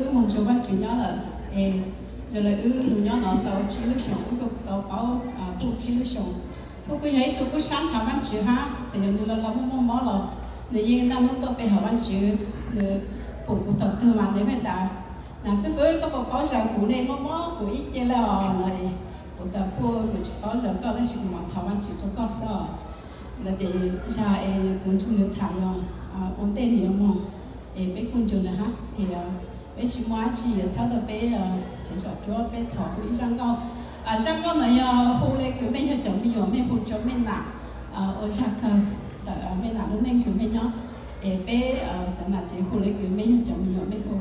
Wb moog ntsib Vaajtswv nyob lawm es, zoo le wb lug nyob no tau tsib lub xyoos, wb kuj tau paub puj tsib lub xyoos. Wb kuj yog ib tug kuj sab ntshav Vaajtswv hab, txawm yog nwg los muaj mob mob los nwg yeej naj nub tuaj pe hawm Vaajtswv. Nwg pum kuv thaum twg mas nwg pheej tas, Nam Xib Fwb, koj puas paub zag kuv ne, mob mob kuv ib ce le os no. Kuv tas, Puj, kuv tsis paub zag koj tab sis kuv mam thov Vaajtswv rua koj xwb os. Ntawd ces zag es kuv nrug nwg tham yog ua ntej nwg yuav moog, es peb kuj ncu nwg hab es peb tsis muaj dab tsi yuav txhawb tau peb tsev zom cuab, peb thov hu ib zaj nkauj. Zaj nkauj ntawd yog hu le kws mej yog cov me nyuam, mej hu rua mej nam ua zag kawg ntawm mej nam lub neej nrug mej nyob. Es peb txav nam tsev hu le kws mej yog cov me nyuam mej hu.